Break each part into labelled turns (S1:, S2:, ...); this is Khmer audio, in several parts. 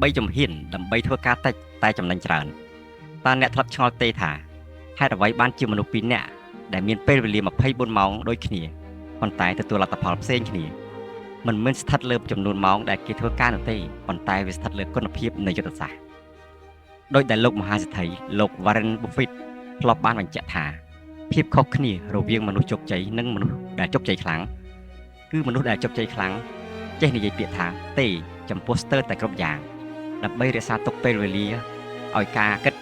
S1: 3ជំហានដើម្បីធ្វើការតិចតែចំណេញច្រើនតើអ្នកធ្លាប់ឆ្ងល់ទេថាហេតុអ្វីបានជាមនុស្សពីរនាក់ដែលមានពេលវេលា24ម៉ោងដូចគ្នាប៉ុន្តែទទួលលទ្ធផលផ្សេងគ្នាមិនមែនស្ថិតលើចំនួនម៉ោងដែលគេធ្វើការនោះទេប៉ុន្តែវាស្ថិតលើគុណភាពនៃយុទ្ធសាស្ត្រដោយដែលលោកមហាសេដ្ឋីលោក Warren Buffett ធ្លាប់បានបញ្ជាក់ថាភាពខុសគ្នារវាងមនុស្សជោគជ័យនិងមនុស្សដែលជោគជ័យខ្លាំងគឺមនុស្សដែលជោគជ័យខ្លាំងចេះនិយាយពាក្យថាទេចំពោះស្ទើរតែគ្រប់យ៉ាង ដើម្បីរក្សាទុកពេលវេលាឲ្យការគិត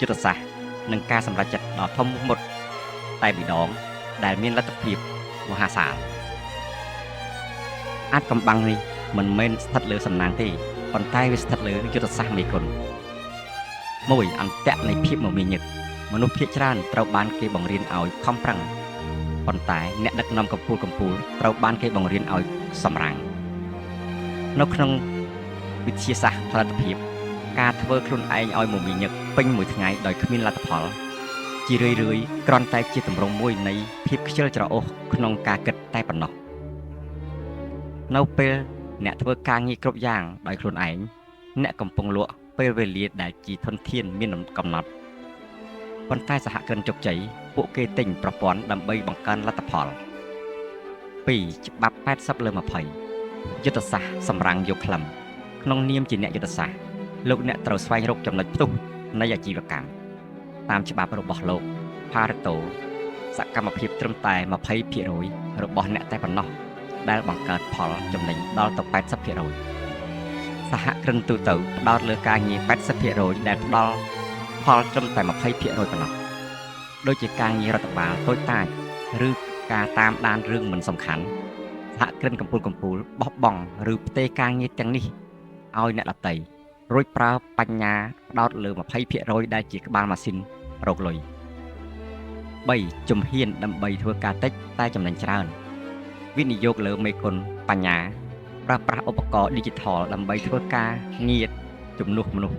S1: យុទ្ធសាស្ត្រនិងការសម្រេចចិត្តដ៏ធំមុតតែម្ដងដែលមានលទ្ធភាពមហាសាលអាចកំបាំងនេះមិនមែនស្ថិតលើសំណាងទេប៉ុន្តែវាស្ថិតលើយុទ្ធសាស្ត្រមេគុណមួយអន្ទាក់នៃភាពមមាញឹកមនុស្សភាគច្រើនត្រូវបានគេបង្រៀនឲ្យខំប្រឹងប៉ុន្តែអ្នកដឹកនាំកម្ពុជាកម្ពុជាត្រូវបានគេបង្រៀនឲ្យសម្រាំងនៅក្នុងវិទ្យាសាស្ត្រផលិតភាព ការធ្វើខ្លួនឯងឲ្យមមាញឹកពេញមួយថ្ងៃដោយគ្មានលទ្ធផល ជារឿយៗគ្រាន់តែជាទម្រង់មួយនៃភាពខ្ជិលច្រអូសក្នុងការគិតតែប៉ុណ្ណោះនៅពេលអ្នកធ្វើការងារគ្រប់យ៉ាងដោយខ្លួនឯងអ្នកកំពុងលក់ពេលវេលាដែលជាធនធានមានកំណត់ប៉ុន្តែសហគ្រិនជោគជ័យពួកគេទិញប្រព័ន្ធដើម្បីបង្កើនលទ្ធផល2ច្បាប់80លើ20យុទ្ធសាស្ត្រសម្រាំងយកខ្លឹមក្នុងនាមជាអ្នកយុទ្ធសាស្ត្រលោកអ្នកត្រូវស្វែងរកចំណុចផ្ទុះនៃអាជីវកម្មតាមច្បាប់របស់លោក Pareto សកម្មភាពត្រឹមតែ20%របស់អ្នកតែប៉ុណ្ណោះដែលបង្កើតផលចំណេញដល់ទៅ80%សហគ្រិនទូទៅផ្ដោតលើការងារ80%ដែលផ្ដល់ផលត្រឹមតែ20%ប៉ុណ្ណោះដូចជាការងាររដ្ឋបាលតូចតាចឬការតាមដានរឿងមិនសំខាន់សហគ្រិនកំពូលកំពូលបោះបង់ឬផ្ទេរការងារទាំងនេះឲ្យអ្នកដទៃរួចប្រើបញ្ញាផ្ដោតលើ20%ដែលជាក្បាលម៉ាស៊ីនរកលុយ3ជំហានដើម្បីធ្វើការតិចតែចំណេញច្រើនវិនិយោគលើមេគុណបញ្ញាប្រើប្រាស់ឧបករណ៍ Digital ដើម្បីធ្វើការងារជំនួសមនុស្ស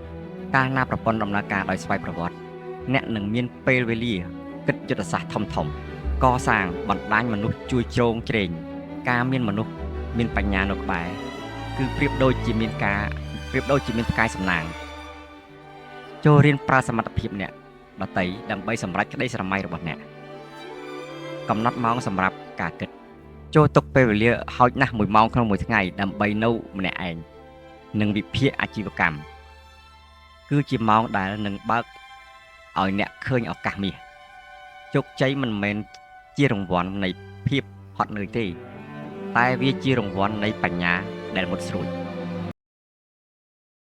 S1: កាលណាប្រព័ន្ធដំណើរការដោយស្វ័យប្រវត្តិអ្នកនឹងមានពេលវេលាគិតយុទ្ធសាស្ត្រធំធំកសាងបណ្ដាញមនុស្សជួយជ្រោងជ្រែងការមានមនុស្សមានបញ្ញានៅក្បែរគឺប្រៀបដូចជាមានការប្រៀបដូចជាមានផ្កាយសំណាងចូលរៀនប្រើសមត្ថភាពអ្នកដទៃដើម្បីសម្រេចក្តីស្រមៃរបស់អ្នកកំណត់ម៉ោងសម្រាប់ការគិតចូលទុកពេលវេលាហោចណាស់1ម៉ោងក្នុងមួយថ្ងៃដើម្បីនៅម្នាក់ឯងនិងវិភាគអាជីវកម្មគឺជាម៉ោងដែលនឹងបើកឲ្យអ្នកឃើញឱកាសមាសជោគជ័យមិនមែនជារង្វាន់នៃភាពហត់នឿយទេ តែវាជារង្វាន់នៃបញ្ញាដែលមុតស្រួច។